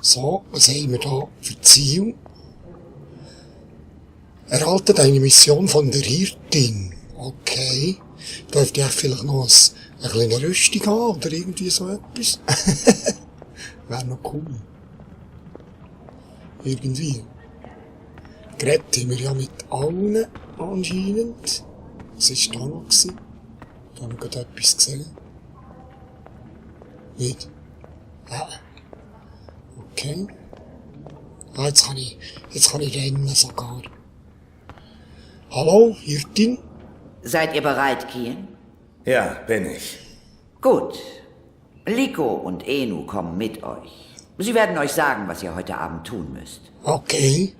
So, was haben wir da für Ziel? Erhalte deine Mission von der Hirtin. Okay. Dürfte ich vielleicht noch eine kleine Rüstung haben oder irgendwie so etwas? Wäre noch cool. Irgendwie. Geredet haben wir ja mit allen anscheinend. Was war da noch? Da haben wir gerade etwas gesehen. Nicht? Ja. Okay. Ah, jetzt kann ich rennen sogar. Hallo, Hirtin? Seid ihr bereit, Kian? Ja, bin ich. Gut. Liko und Enu kommen mit euch. Sie werden euch sagen, was ihr heute Abend tun müsst. Okay.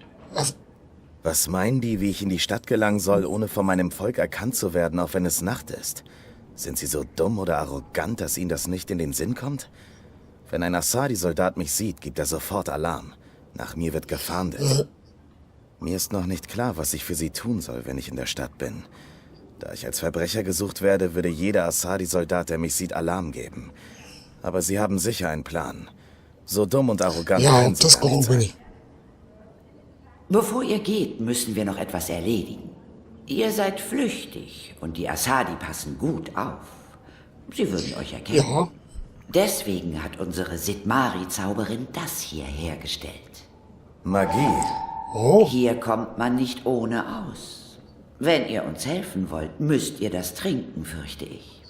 Was meinen die, wie ich in die Stadt gelangen soll, ohne von meinem Volk erkannt zu werden, auch wenn es Nacht ist? Sind sie so dumm oder arrogant, dass ihnen das nicht in den Sinn kommt? Wenn ein Asadi-Soldat mich sieht, gibt er sofort Alarm. Nach mir wird gefahndet. Mir ist noch nicht klar, was ich für sie tun soll, wenn ich in der Stadt bin. Da ich als Verbrecher gesucht werde, würde jeder Asadi-Soldat, der mich sieht, Alarm geben. Aber sie haben sicher einen Plan. So dumm und arrogant können sie das gar nicht glaube sein. ich. Bevor ihr geht, müssen wir noch etwas erledigen. Ihr seid flüchtig und die Asadi passen gut auf. Sie würden euch erkennen. Ja. Deswegen hat unsere Sidmari-Zauberin das hier hergestellt. Magie. Oh, Hier kommt man nicht ohne aus. Wenn ihr uns helfen wollt, müsst ihr das trinken, fürchte ich.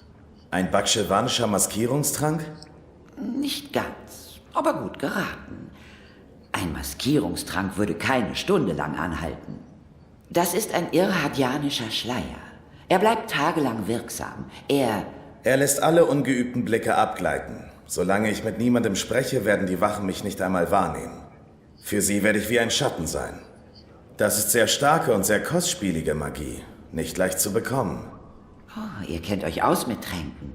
Ein bakschewanischer Maskierungstrank? Nicht ganz, aber gut geraten. Ein Maskierungstrank würde keine Stunde lang anhalten. Das ist ein irhadianischer Schleier. Er bleibt tagelang wirksam. Er lässt alle ungeübten Blicke abgleiten. Solange ich mit niemandem spreche, werden die Wachen mich nicht einmal wahrnehmen. Für sie werde ich wie ein Schatten sein. Das ist sehr starke und sehr kostspielige Magie. Nicht leicht zu bekommen. Oh, ihr kennt euch aus mit Tränken.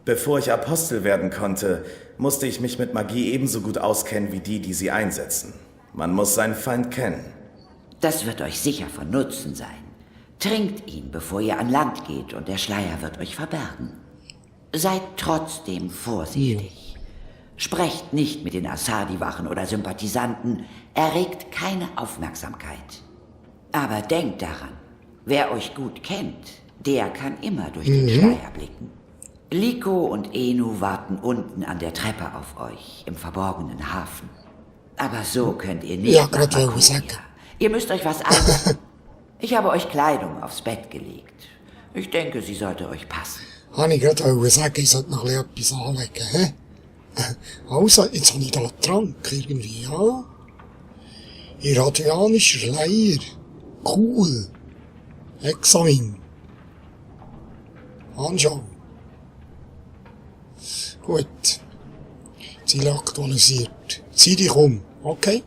Bevor ich Apostel werden konnte, musste ich mich mit Magie ebenso gut auskennen wie die, die sie einsetzen. Man muss seinen Feind kennen. Das wird euch sicher von Nutzen sein. Trinkt ihn, bevor ihr an Land geht, und der Schleier wird euch verbergen. Seid trotzdem vorsichtig. Sprecht nicht mit den Asadi-Wachen oder Sympathisanten, erregt keine Aufmerksamkeit. Aber denkt daran, wer euch gut kennt, der kann immer durch den Schleier blicken. Liko und Enu warten unten an der Treppe auf euch, im verborgenen Hafen. Aber so könnt ihr nicht nach gerade wollte ich Makuria. sagen. Ihr müsst euch was anziehen. Ich habe euch Kleidung aufs Bett gelegt. Ich denke, sie sollte euch passen. habe ich gerade sagen, ich sollte noch etwas anlegen, hä? Also, jetzt habe ich da Trank irgendwie, ja? Irradianischer Schleier. Cool. Examin. Anschauen. Gut. Ziel aktualisiert. Zieh dich um, okay?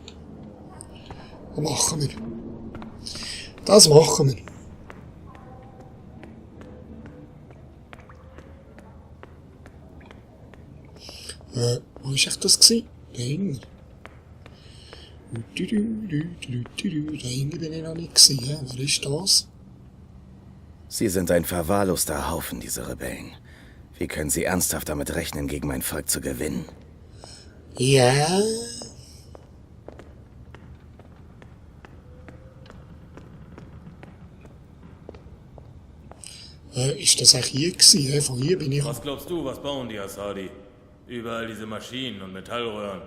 Das machen wir. Das machen wir. Wo war echt das gsi? Da hinten. Da hinten bin ich noch nicht gsi, hä? Wer ist das? Sie sind ein verwahrloster Haufen, diese Rebellen. Wie können Sie ernsthaft damit rechnen, gegen mein Volk zu gewinnen? Ja. Ist das auch hier gsi, hä? Von hier bin ich... Was glaubst du, was bauen die Asadi? Überall diese Maschinen und Metallröhren.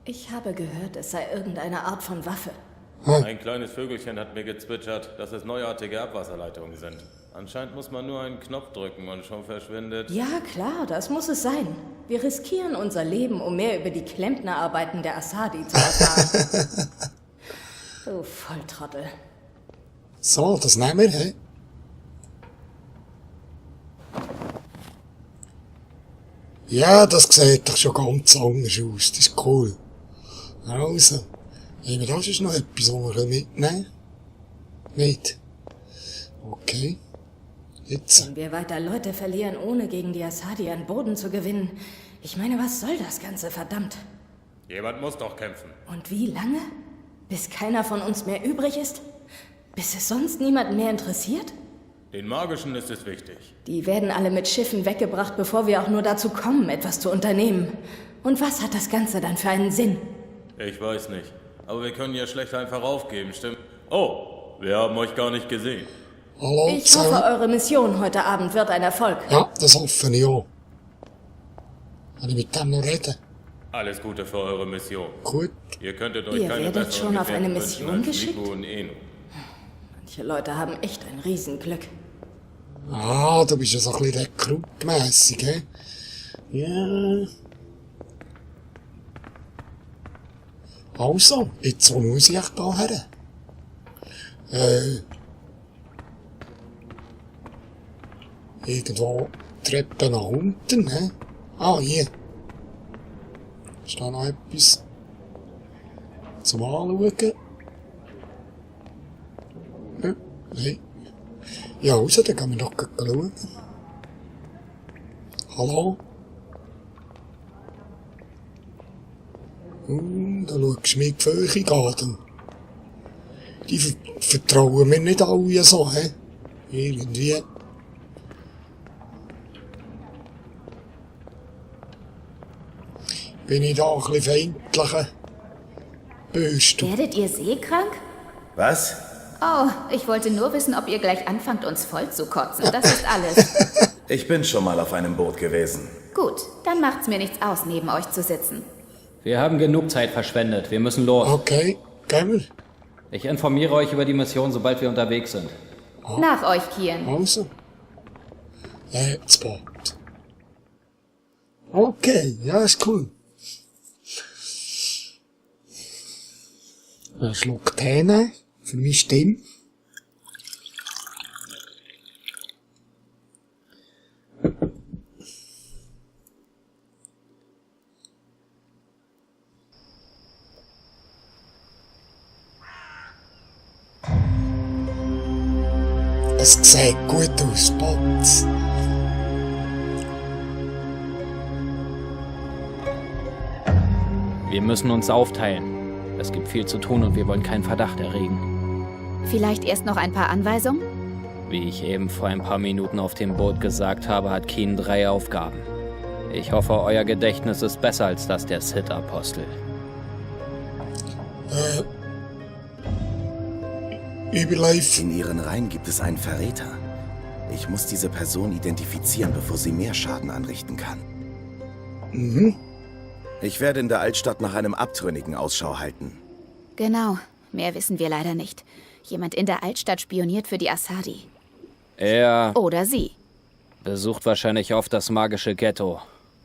Ich habe gehört, es sei irgendeine Art von Waffe. Ein kleines Vögelchen hat mir gezwitschert, dass es neuartige Abwasserleitungen sind. Anscheinend muss man nur einen Knopf drücken und schon verschwindet... Ja, klar, das muss es sein. Wir riskieren unser Leben, um mehr über die Klempnerarbeiten der Asadi zu erfahren. Du Volltrottel. So, das nehmen wir, hä? Ja, das sieht doch schon ganz anders aus. Das ist cool. Also, haben wir da schon noch etwas, was wir mitnehmen können? Nicht? Okay. Jetzt. Wenn wir weiter Leute verlieren, ohne gegen die Asadi an Boden zu gewinnen. Ich meine, was soll das Ganze, verdammt? Jemand muss doch kämpfen. Und wie lange? Bis keiner von uns mehr übrig ist? Bis es sonst niemanden mehr interessiert? Den Magischen ist es wichtig. Die werden alle mit Schiffen weggebracht, bevor wir auch nur dazu kommen, etwas zu unternehmen. Und was hat das Ganze dann für einen Sinn? Ich weiß nicht. Aber wir können ja schlecht einfach aufgeben, stimmt? Oh, wir haben euch gar nicht gesehen. Hallo Ich hoffe, zusammen. eure Mission heute Abend wird ein Erfolg. Ja, das hoffe ich auch. Kann ich mit dem noch reden? Alles Gute für eure Mission. Gut. Ihr könntet euch Ihr keine werdet besseren schon auf Gefährten eine wünschen Mission als geschickt? Liku und Eno. Manche Leute haben echt ein Riesenglück. Ah, du bist ja so ein bisschen rekrutmässig, hä? Ja. Also, jetzt wo muss ich echt da her? Irgendwo Treppe nach unten, hä? Ah, hier. Ist da noch etwas zum Anschauen? Ja, nein. Ja, also, dann gehen wir doch gleich schauen. Hallo? Da schaust du mir die Feuchung an. Du. Die vertrauen mir nicht alle so, hä? Irgendwie. Bin ich da ein bisschen feindlicher Böst. Werdet ihr seekrank? Was? Oh, ich wollte nur wissen, ob ihr gleich anfangt, uns voll zu kotzen. Das ist alles. Ich bin schon mal auf einem Boot gewesen. Gut, dann macht's mir nichts aus, neben euch zu sitzen. Wir haben genug Zeit verschwendet. Wir müssen los. Okay, gehen wir. Ich informiere euch über die Mission, sobald wir unterwegs sind. Nach euch, Kian. Also. Das Boot. Okay, ja, ist cool. Ein Schluck Tee nehmen, für meine Stimme. Es sieht gut aus, Potz. Wir müssen uns aufteilen. Es gibt viel zu tun und wir wollen keinen Verdacht erregen. Vielleicht erst noch ein paar Anweisungen? Wie ich eben vor ein paar Minuten auf dem Boot gesagt habe, hat Keen 3 Aufgaben. Ich hoffe, euer Gedächtnis ist besser als das der Sith-Apostel. Überläuft. In ihren Reihen gibt es einen Verräter. Ich muss diese Person identifizieren, bevor sie mehr Schaden anrichten kann. Ich werde in der Altstadt nach einem Abtrünnigen Ausschau halten. Genau, mehr wissen wir leider nicht. Jemand in der Altstadt spioniert für die Asadi. Er Oder sie. besucht wahrscheinlich oft das magische Ghetto.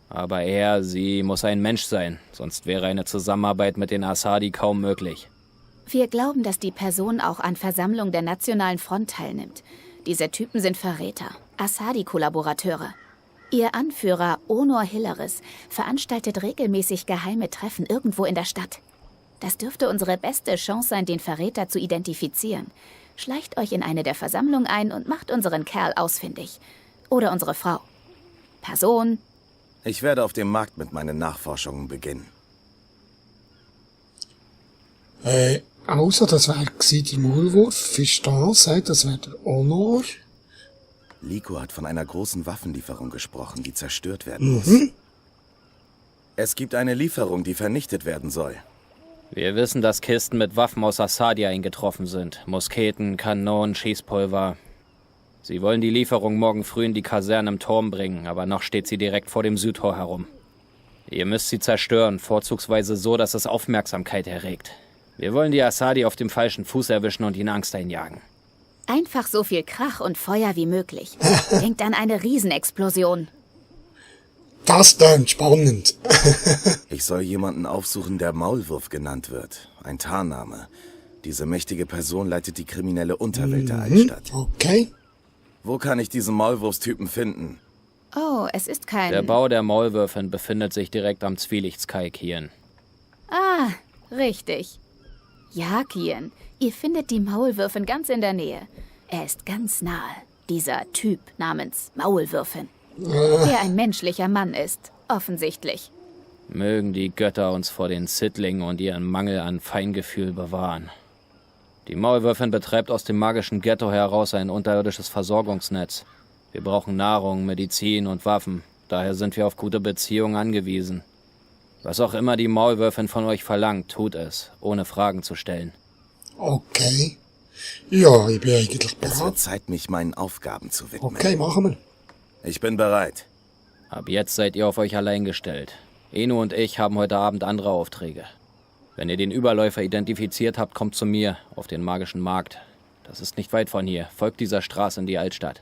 Aber sie muss ein Mensch sein, sonst wäre eine Zusammenarbeit mit den Asadi kaum möglich. Wir glauben, dass die Person auch an Versammlungen der Nationalen Front teilnimmt. Diese Typen sind Verräter, Asadi-Kollaborateure. Ihr Anführer, Onor Hilleris, veranstaltet regelmäßig geheime Treffen irgendwo in der Stadt. Das dürfte unsere beste Chance sein, den Verräter zu identifizieren. Schleicht euch in eine der Versammlungen ein und macht unseren Kerl ausfindig. Oder unsere Frau. Person. Ich werde auf dem Markt mit meinen Nachforschungen beginnen. Also, das wäre die Maulwurf. Ist das, das wäre der Honor. Liku hat von einer großen Waffenlieferung gesprochen, die zerstört werden muss. Es gibt eine Lieferung, die vernichtet werden soll. Wir wissen, dass Kisten mit Waffen aus Asadi eingetroffen sind. Musketen, Kanonen, Schießpulver. Sie wollen die Lieferung morgen früh in die Kaserne im Turm bringen, aber noch steht sie direkt vor dem Südtor herum. Ihr müsst sie zerstören, vorzugsweise so, dass es Aufmerksamkeit erregt. Wir wollen die Asadi auf dem falschen Fuß erwischen und ihnen Angst einjagen. Einfach so viel Krach und Feuer wie möglich. Denkt an eine Riesenexplosion. Das klingt spannend. Ich soll jemanden aufsuchen, der Maulwurf genannt wird. Ein Tarnname. Diese mächtige Person leitet die kriminelle Unterwelt der Altstadt. Okay. Wo kann ich diesen Maulwurfstypen finden? Oh, es ist kein... Der Bau der Maulwürfin befindet sich direkt am Zwielichtskei, Kian. Ah, richtig. Ja, Kian, ihr findet die Maulwürfin ganz in der Nähe. Er ist ganz nahe, dieser Typ namens Maulwürfin. Der ein menschlicher Mann ist, offensichtlich. Mögen die Götter uns vor den Sittlingen und ihren Mangel an Feingefühl bewahren. Die Maulwürfin betreibt aus dem magischen Ghetto heraus ein unterirdisches Versorgungsnetz. Wir brauchen Nahrung, Medizin und Waffen. Daher sind wir auf gute Beziehungen angewiesen. Was auch immer die Maulwürfin von euch verlangt, tut es, ohne Fragen zu stellen. Okay. Ja, ich bin eigentlich Es wird bereit. Zeit, mich meinen Aufgaben zu widmen. Okay, machen wir. Ich bin bereit. Ab jetzt seid ihr auf euch allein gestellt. Eno und ich haben heute Abend andere Aufträge. Wenn ihr den Überläufer identifiziert habt, kommt zu mir auf den magischen Markt. Das ist nicht weit von hier. Folgt dieser Straße in die Altstadt.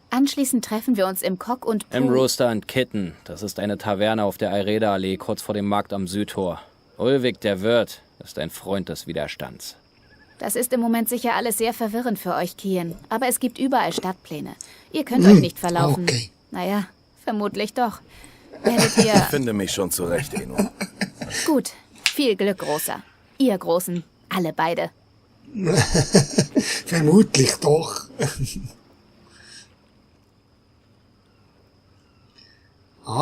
Anschließend treffen wir uns im Cock und Im Pooh. Rooster and Kitten. Das ist eine Taverne auf der Ayreda-Allee, kurz vor dem Markt am Südtor. Ulvik, der Wirt, ist ein Freund des Widerstands. Das ist im Moment sicher alles sehr verwirrend für euch, Kian. Aber es gibt überall Stadtpläne. Ihr könnt euch nicht verlaufen. Okay. Naja, vermutlich doch. Werdet ihr... Ich finde mich schon zurecht, Eno. Gut. Viel Glück, Großer. Ihr Großen. Alle beide. Vermutlich doch.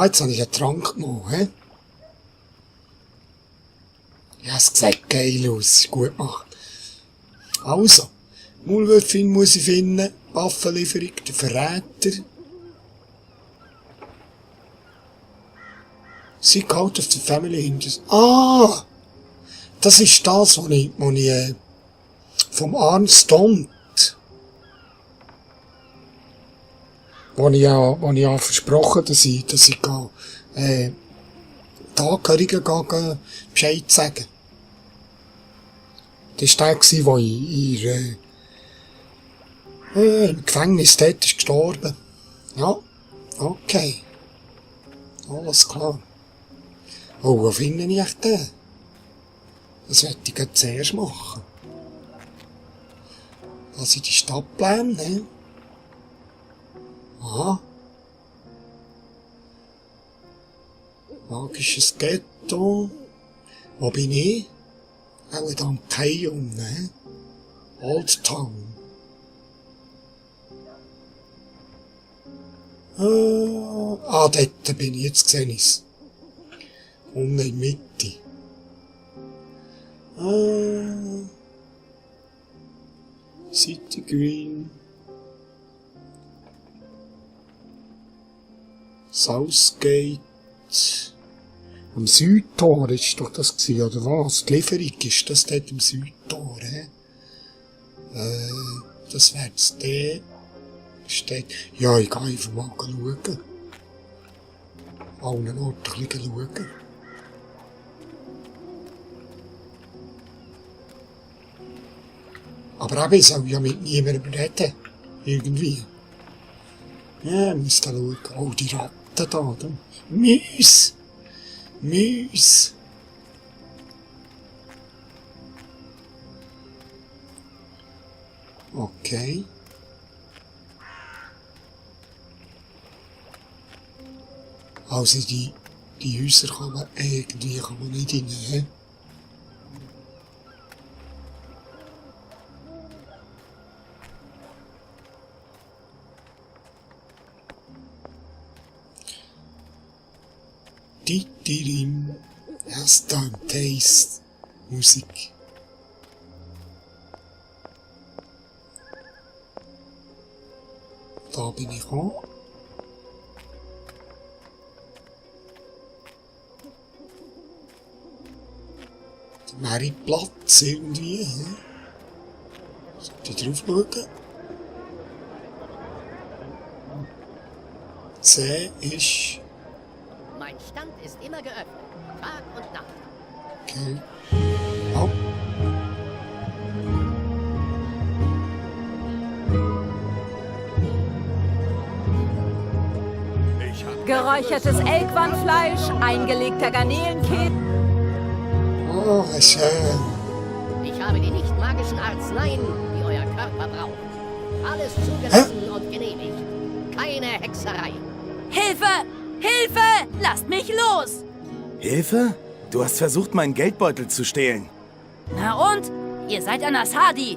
Jetzt habe ich einen Trank genommen, hä? Ja, es sieht geil aus, ist gut gemacht. Also, Maulwürfin muss ich finden, Waffenlieferung, der Verräter. Seek out of the family hinges. Ah! Das ist das, was ich vom Arne Stomp, wo ich ja versprochen, dass ich gehe, die Angehörigen Bescheid sagen. Das war der, der im Gefängnis dort ist gestorben. Ja, okay. Alles klar. Oh, wo finde ich den? Das werde ich gleich zuerst machen. Das sind die Stadtpläne, ne? Aha. Magisches Ghetto. Wo bin ich? Auch da am Kaium, ne? Old Town. Dort bin ich, jetzt gesehen ich's. Unten in der Mitte. City Green. Southgate. Am Südtor ist doch das gewesen, oder was? Die Lieferung ist das dort am Südtor, hä? Das wäre jetzt der. Steht. Ja, ich gehe einfach mal schauen. Allen Orten ein bisschen schauen. Aber eben, ich soll ja mit niemandem reden. Irgendwie. Ja, ich muss da schauen. Oh, die Ratten da. Müs! Müs! Okay. Also die Häuser kann man nicht rein, hä? Titirim, erst dann Taste, Musik. Da bin ich auch. Der Mariplatz irgendwie, hä? Sollte ich drauf schauen? C ist... Mein Stand ist immer geöffnet, Tag und Nacht. Okay. Oh. Geräuchertes Elkwandfleisch, eingelegter Garnelenkäse. Oh, schön. Ich habe die nicht magischen Arzneien, die euer Körper braucht. Alles zugelassen und genehmigt. Keine Hexerei. Hilfe! Hilfe! Lasst mich los! Hilfe? Du hast versucht, meinen Geldbeutel zu stehlen. Na und? Ihr seid ein Asadi.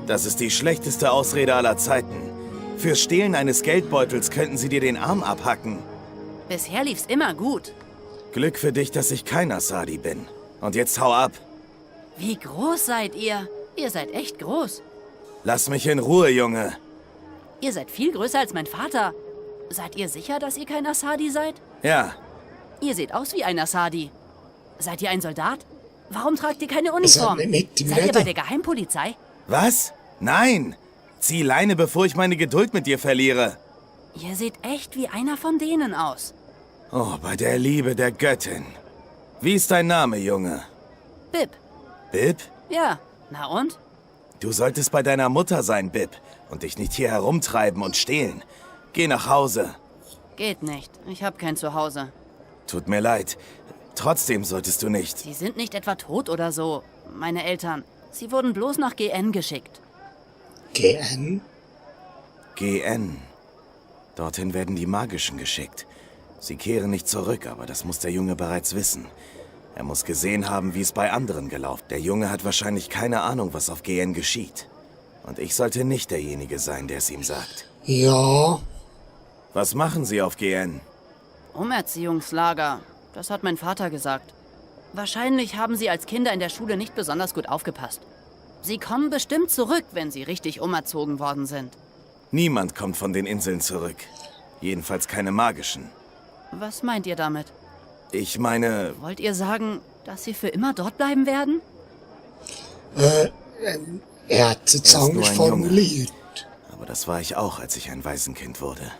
Das ist die schlechteste Ausrede aller Zeiten. Fürs Stehlen eines Geldbeutels könnten sie dir den Arm abhacken. Bisher lief's immer gut. Glück für dich, dass ich kein Asadi bin. Und jetzt hau ab. Wie groß seid ihr? Ihr seid echt groß. Lass mich in Ruhe, Junge. Ihr seid viel größer als mein Vater. Seid ihr sicher, dass ihr kein Asadi seid? Ja, Ihr seht aus wie ein Asadi. Seid ihr ein Soldat? Warum tragt ihr keine Uniform? nicht mit ihm Seid ihr reden. bei der Geheimpolizei? Was? Nein! Zieh Leine, bevor ich meine Geduld mit dir verliere. Ihr seht echt wie einer von denen aus. Oh, bei der Liebe der Göttin. Wie ist dein Name, Junge? Bib. Bib? Ja, na und? Du solltest bei deiner Mutter sein, Bib, und dich nicht hier herumtreiben und stehlen. Geh nach Hause. Geht nicht. Ich hab kein Zuhause. Tut mir leid. Trotzdem solltest du nicht. Sie sind nicht etwa tot oder so, meine Eltern. Sie wurden bloß nach GN geschickt. GN? GN. Dorthin werden die Magischen geschickt. Sie kehren nicht zurück, aber das muss der Junge bereits wissen. Er muss gesehen haben, wie es bei anderen gelaufen. Der Junge hat wahrscheinlich keine Ahnung, was auf GN geschieht. Und ich sollte nicht derjenige sein, der es ihm sagt. Ja. Was machen Sie auf GN? Umerziehungslager. Das hat mein Vater gesagt. Wahrscheinlich haben Sie als Kinder in der Schule nicht besonders gut aufgepasst. Sie kommen bestimmt zurück, wenn Sie richtig umerzogen worden sind. Niemand kommt von den Inseln zurück. Jedenfalls keine magischen. Was meint ihr damit? Ich meine, Wollt ihr sagen, dass Sie für immer dort bleiben werden? Er hat es jetzt Er ist nur anders ein formuliert. aber das war ich auch, als ich ein Waisenkind wurde.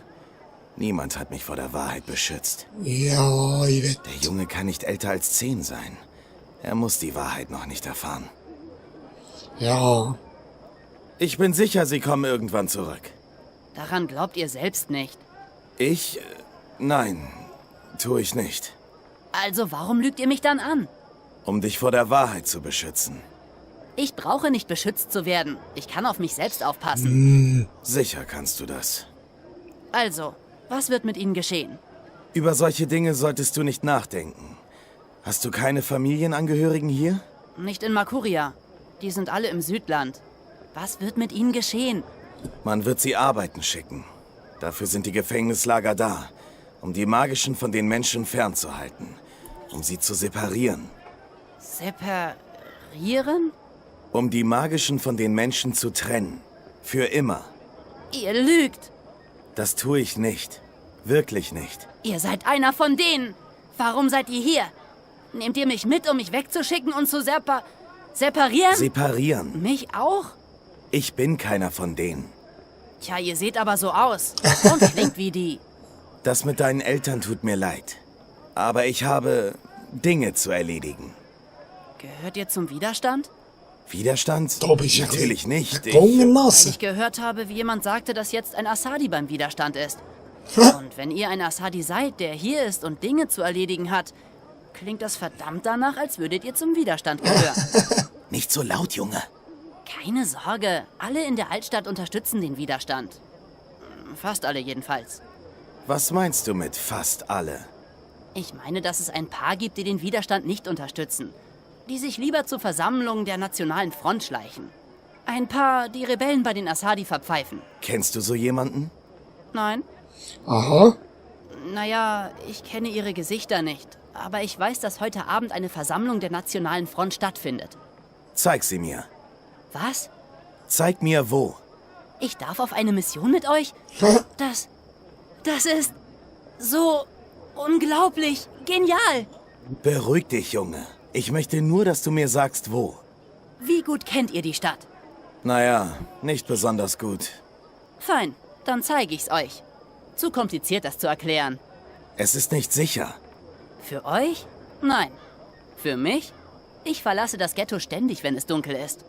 Niemand hat mich vor der Wahrheit beschützt. Ja, ich weiß. Der Junge kann nicht älter als 10 sein. Er muss die Wahrheit noch nicht erfahren. Ja. Ich bin sicher, Sie kommen irgendwann zurück. Daran glaubt ihr selbst nicht. Ich? Nein, tue ich nicht. Also warum lügt ihr mich dann an? Um dich vor der Wahrheit zu beschützen. Ich brauche nicht beschützt zu werden. Ich kann auf mich selbst aufpassen. Sicher kannst du das. Also, was wird mit ihnen geschehen? Über solche Dinge solltest du nicht nachdenken. Hast du keine Familienangehörigen hier? Nicht in Makuria. Die sind alle im Südland. Was wird mit ihnen geschehen? Man wird sie arbeiten schicken. Dafür sind die Gefängnislager da, um die Magischen von den Menschen fernzuhalten. Um sie zu separieren. Separieren? Um die Magischen von den Menschen zu trennen. Für immer. Ihr lügt. Das tue ich nicht. Wirklich nicht. Ihr seid einer von denen. Warum seid ihr hier? Nehmt ihr mich mit, um mich wegzuschicken und zu separieren? Separieren. Mich auch? Ich bin keiner von denen. Tja, ihr seht aber so aus. Und klingt wie die. Das mit deinen Eltern tut mir leid. Aber ich habe Dinge zu erledigen. Gehört ihr zum Widerstand? Widerstand? Da bist du Natürlich nicht. Gedrungen Weil lassen. ich gehört habe, wie jemand sagte, dass jetzt ein Asadi beim Widerstand ist. Und wenn ihr ein Asadi seid, der hier ist und Dinge zu erledigen hat, klingt das verdammt danach, als würdet ihr zum Widerstand gehören. Nicht so laut, Junge. Keine Sorge, alle in der Altstadt unterstützen den Widerstand. Fast alle jedenfalls. Was meinst du mit fast alle? Ich meine, dass es ein paar gibt, die den Widerstand nicht unterstützen. Die sich lieber zur Versammlung der Nationalen Front schleichen. Ein paar, die Rebellen bei den Asadi verpfeifen. Kennst du so jemanden? Nein? Aha. Naja, ich kenne ihre Gesichter nicht. Aber ich weiß, dass heute Abend eine Versammlung der Nationalen Front stattfindet. Zeig sie mir. Was? Zeig mir wo. Ich darf auf eine Mission mit euch? Das ist so unglaublich genial. Beruhig dich, Junge. Ich möchte nur, dass du mir sagst, wo. Wie gut kennt ihr die Stadt? Naja, nicht besonders gut. Fein, dann zeige ich's euch. Zu kompliziert, das zu erklären. Es ist nicht sicher. Für euch? Nein. Für mich? Ich verlasse das Ghetto ständig, wenn es dunkel ist.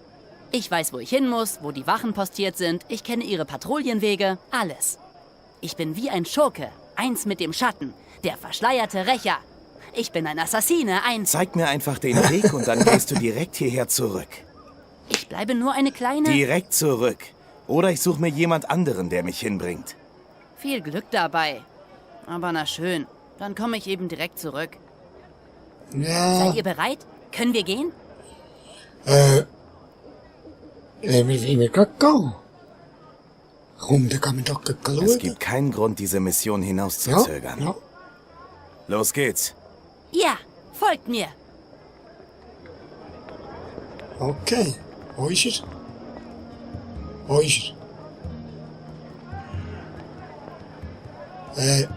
Ich weiß, wo ich hin muss, wo die Wachen postiert sind. Ich kenne ihre Patrouillenwege. Alles. Ich bin wie ein Schurke. Eins mit dem Schatten. Der verschleierte Rächer. Ich bin ein Assassine. Zeig mir einfach den Weg und dann gehst du direkt hierher zurück. Ich bleibe nur eine kleine... Direkt zurück. Oder ich suche mir jemand anderen, der mich hinbringt. Viel Glück dabei. Aber na schön. Dann komme ich eben direkt zurück. Ja. Seid ihr bereit? Können wir gehen? Wie wir grad gehen. Warum, da kann man doch grad schauen. Es gibt keinen Grund, diese Mission hinauszuzögern. Ja. Los geht's. Ja, folgt mir. Okay. Wo ist er? Wo ist er?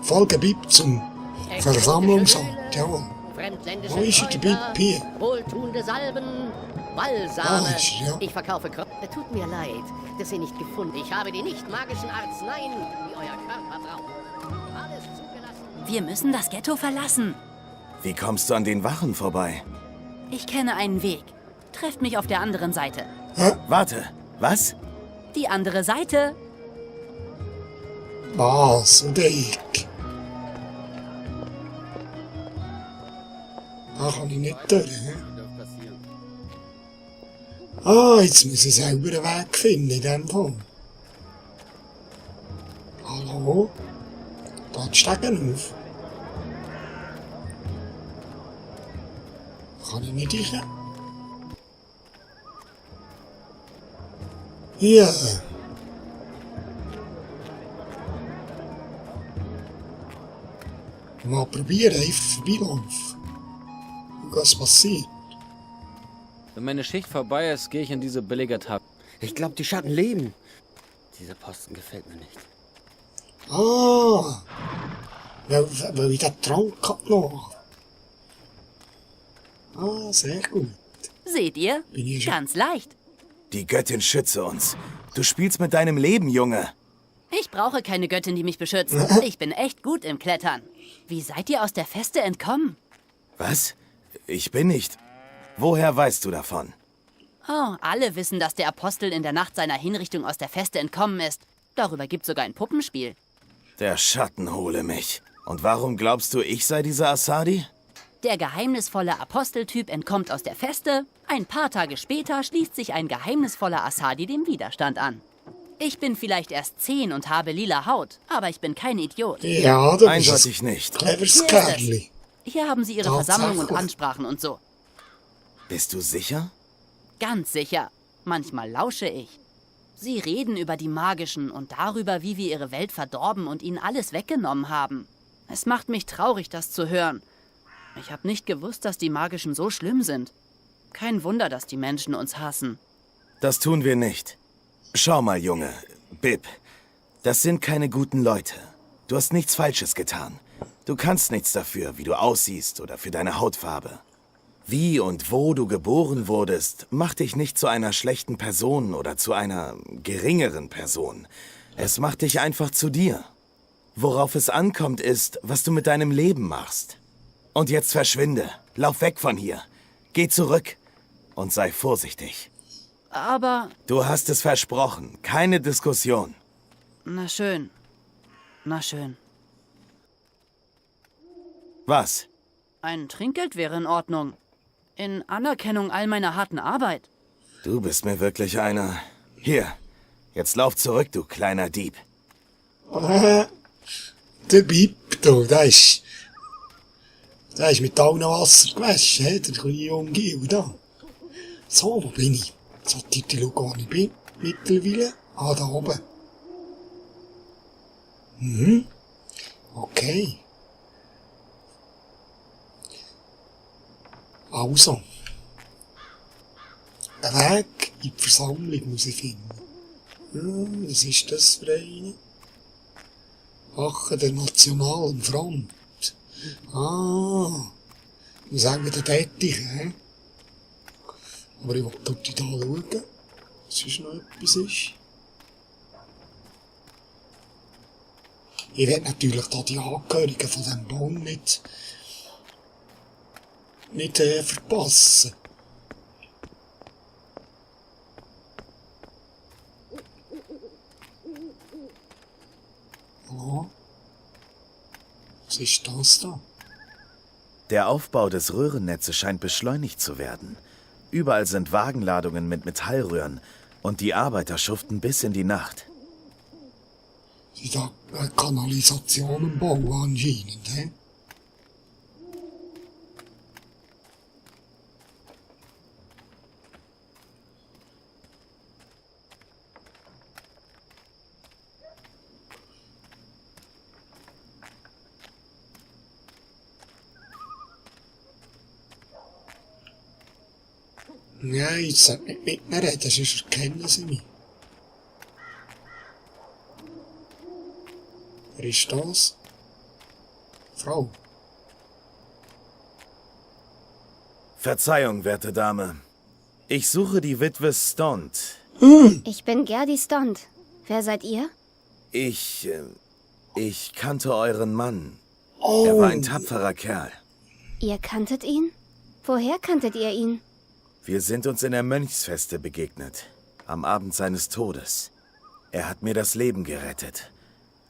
Folge Bib zum Versammlungsort, jawohl. fremdländische Wo ist er, der Kräuter, Big P? wohltuende Salben, Balsame. Ah, ist er, ja. Ich verkaufe Tut mir leid, dass Sie nicht gefunden. Ich habe die nicht magischen Arzneien, die euer Körper braucht. Alles zugelassen. Wir müssen das Ghetto verlassen. Wie kommst du an den Wachen vorbei? Ich kenne einen Weg. Trefft mich auf der anderen Seite. Warte, was? Die andere Seite. Was? Und ich? Da kann ich nicht durch, hä? Ah, jetzt muss ich selber einen Weg finden in dem Fall. Hallo? Da die Stegen auf. Kann ich nicht rein? Ja. Mal probieren, einfach vorbeilaufen. Und was passiert? Wenn meine Schicht vorbei ist, gehe ich in diese billige Tab. Ich glaube, die Schatten leben. Dieser Posten gefällt mir nicht. Ah! Weil ich den Trank hab noch. Ah, sehr gut. Seht ihr? Bin ich schon. Ganz leicht. Die Göttin schütze uns. Du spielst mit deinem Leben, Junge. Ich brauche keine Göttin, die mich beschützt. Ich bin echt gut im Klettern. Wie seid ihr aus der Feste entkommen? Was? Ich bin nicht. Woher weißt du davon? Oh, alle wissen, dass der Apostel in der Nacht seiner Hinrichtung aus der Feste entkommen ist. Darüber gibt's sogar ein Puppenspiel. Der Schatten hole mich. Und warum glaubst du, ich sei dieser Assadi? Der geheimnisvolle Aposteltyp entkommt aus der Feste. Ein paar Tage später schließt sich ein geheimnisvoller Assadi dem Widerstand an. Ich bin vielleicht erst 10 und habe lila Haut, aber ich bin kein Idiot. Ja, du bist Eindeutig ein nicht. cleveres Hier ist Kerli. Hier haben Sie Ihre Tatsache. Versammlung und Ansprachen und so. Bist du sicher? Ganz sicher. Manchmal lausche ich. Sie reden über die Magischen und darüber, wie wir ihre Welt verdorben und ihnen alles weggenommen haben. Es macht mich traurig, das zu hören. Ich habe nicht gewusst, dass die Magischen so schlimm sind. Kein Wunder, dass die Menschen uns hassen. Das tun wir nicht. Schau mal, Junge. Bib. Das sind keine guten Leute. Du hast nichts Falsches getan. Du kannst nichts dafür, wie du aussiehst oder für deine Hautfarbe. Wie und wo du geboren wurdest, macht dich nicht zu einer schlechten Person oder zu einer geringeren Person. Es macht dich einfach zu dir. Worauf es ankommt, ist, was du mit deinem Leben machst. Und jetzt verschwinde. Lauf weg von hier. Geh zurück und sei vorsichtig. Aber, Du hast es versprochen. Keine Diskussion. na schön. Na schön. Was? Ein Trinkgeld wäre in Ordnung. In Anerkennung all meiner harten Arbeit. Du bist mir wirklich einer. Hier, jetzt lauf zurück, du kleiner Dieb. Der Bib, du, der ist mit allen Wasser gewaschen, he? Der kleine Junge Gil, da. So, wo bin ich? Sollte ich schauen, wo ich bin, mittlerweile? Ah, da oben. Mhm. Okay. Also. Ein Weg in die Versammlung muss ich finden. Was ist das für eine? Wache der Nationalen Front. Ah. Wie sagen wir den Tätig, hä? Aber ich will dort da schauen, was sonst noch etwas ist. Ich will natürlich da die Angehörigen von diesem Baum nicht verpassen. Hallo? Was ist das da? Der Aufbau des Röhrennetzes scheint beschleunigt zu werden. Überall sind Wagenladungen mit Metallröhren und die Arbeiter schuften bis in die Nacht. Sie da Kanalisationen bauen anscheinend, hä? Nein, jetzt sollte nicht mit mir reden, sonst erkennen sie mich. Wer ist das? Frau. Verzeihung, werte Dame. Ich suche die Witwe Stont. Ich bin Gerdi Stont. Wer seid ihr? Ich kannte euren Mann. Oh. Er war ein tapferer Kerl. Ihr kanntet ihn? Woher kanntet ihr ihn? Wir sind uns in der Mönchsfeste begegnet. Am Abend seines Todes. Er hat mir das Leben gerettet.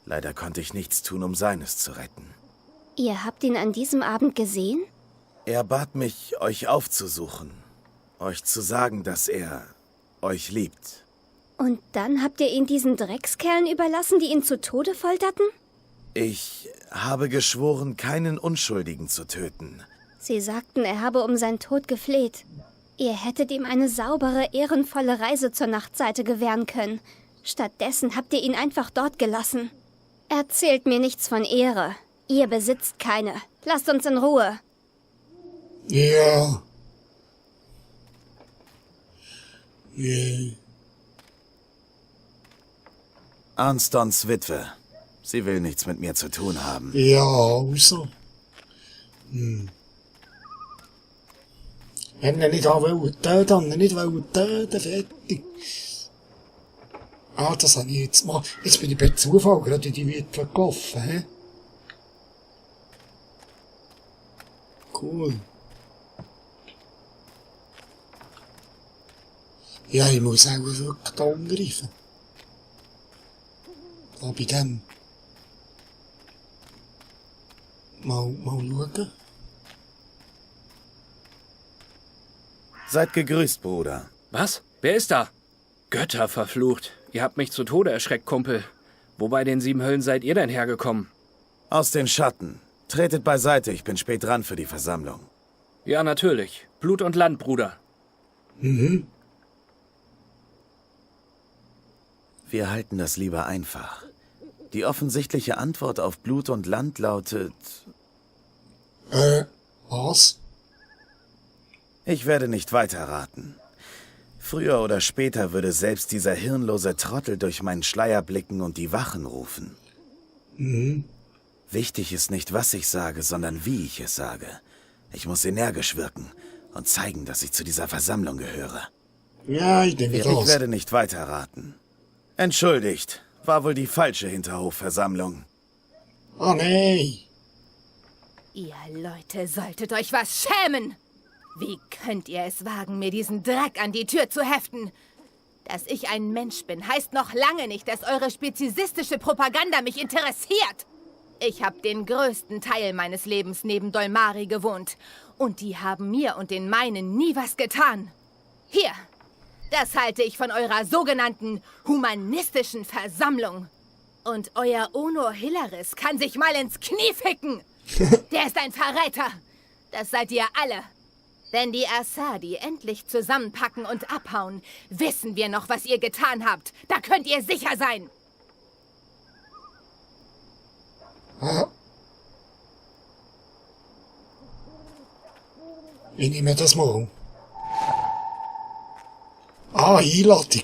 Leider konnte ich nichts tun, um seines zu retten. Ihr habt ihn an diesem Abend gesehen? Er bat mich, euch aufzusuchen. Euch zu sagen, dass er euch liebt. Und dann habt ihr ihn diesen Dreckskerlen überlassen, die ihn zu Tode folterten? Ich habe geschworen, keinen Unschuldigen zu töten. Sie sagten, er habe um seinen Tod gefleht. Ihr hättet ihm eine saubere, ehrenvolle Reise zur Nachtseite gewähren können. Stattdessen habt ihr ihn einfach dort gelassen. Erzählt mir nichts von Ehre. Ihr besitzt keine. Lasst uns in Ruhe. Ja. Yeah. Arnstons Witwe. Sie will nichts mit mir zu tun haben. Ja, also. Wenn er nicht auch töten, nicht töten, fertig. Ah, das habe ich jetzt mal. Jetzt bin ich per Zufall gerade in die Witwe gelaufen, hä? Cool. Ja, ich muss auch wirklich da angreifen. Da bei dem. Mal schauen. Seid gegrüßt, Bruder. Was? Wer ist da? Götter verflucht. Ihr habt mich zu Tode erschreckt, Kumpel. Wo bei den 7 Höllen seid ihr denn hergekommen? Aus den Schatten. Tretet beiseite, ich bin spät dran für die Versammlung. Ja, natürlich. Blut und Land, Bruder. Mhm. Wir halten das lieber einfach. Die offensichtliche Antwort auf Blut und Land lautet... Was? Ich werde nicht weiter raten. Früher oder später würde selbst dieser hirnlose Trottel durch meinen Schleier blicken und die Wachen rufen. Mhm. Wichtig ist nicht, was ich sage, sondern wie ich es sage. Ich muss energisch wirken und zeigen, dass ich zu dieser Versammlung gehöre. Ja, ich denke Ich das. werde nicht weiter raten. Entschuldigt, war wohl die falsche Hinterhofversammlung. Oh nee. Ihr Leute solltet euch was schämen! Wie könnt ihr es wagen, mir diesen Dreck an die Tür zu heften? Dass ich ein Mensch bin, heißt noch lange nicht, dass eure spezizistische Propaganda mich interessiert. Ich habe den größten Teil meines Lebens neben Dolmari gewohnt. Und die haben mir und den meinen nie was getan. Hier, das halte ich von eurer sogenannten humanistischen Versammlung. Und euer Onur Hilaris kann sich mal ins Knie ficken. Der ist ein Verräter. Das seid ihr alle. Wenn die Asadi endlich zusammenpacken und abhauen, wissen wir noch, was ihr getan habt. Da könnt ihr sicher sein. Ich nehme das mal. Einladung.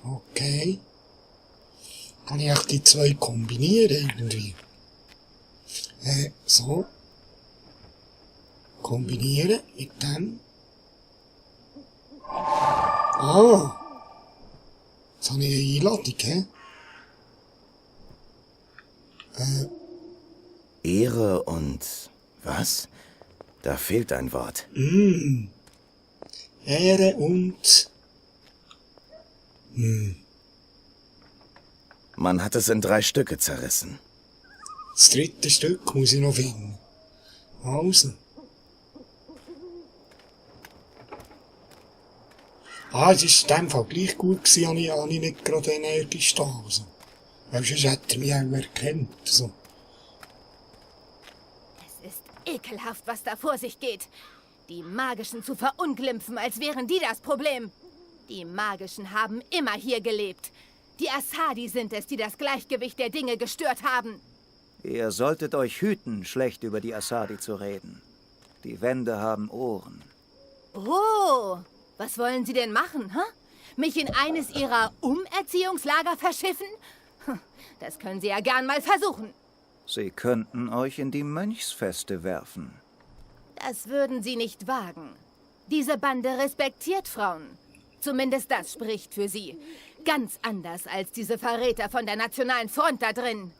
Okay. Kann ich auch die zwei kombinieren irgendwie? So. Kombinieren mit dem. Jetzt habe ich eine Einladung, hä? Ehre und... was? Da fehlt ein Wort. Ehre und... Man hat es in 3 Stücke zerrissen. Das 3. Stück muss ich noch finden. Also. Es ist in dem Fall gleich gut gewesen, habe ich nicht gerade energisch da. Also. Weil sonst hätte er mich auch erkannt. Also. Es ist ekelhaft, was da vor sich geht. Die Magischen zu verunglimpfen, als wären die das Problem. Die Magischen haben immer hier gelebt. Die Asadi sind es, die das Gleichgewicht der Dinge gestört haben. Ihr solltet euch hüten, schlecht über die Asadi zu reden. Die Wände haben Ohren. Oh, was wollen Sie denn machen, hä? Mich in eines Ihrer Umerziehungslager verschiffen? Das können Sie ja gern mal versuchen. Sie könnten euch in die Mönchsfeste werfen. Das würden Sie nicht wagen. Diese Bande respektiert Frauen. Zumindest das spricht für Sie. Ganz anders als diese Verräter von der Nationalen Front da drin.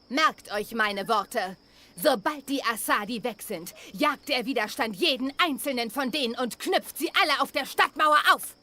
Merkt euch meine Worte. Sobald die Assadi weg sind, jagt der Widerstand jeden einzelnen von denen und knüpft sie alle auf der Stadtmauer auf.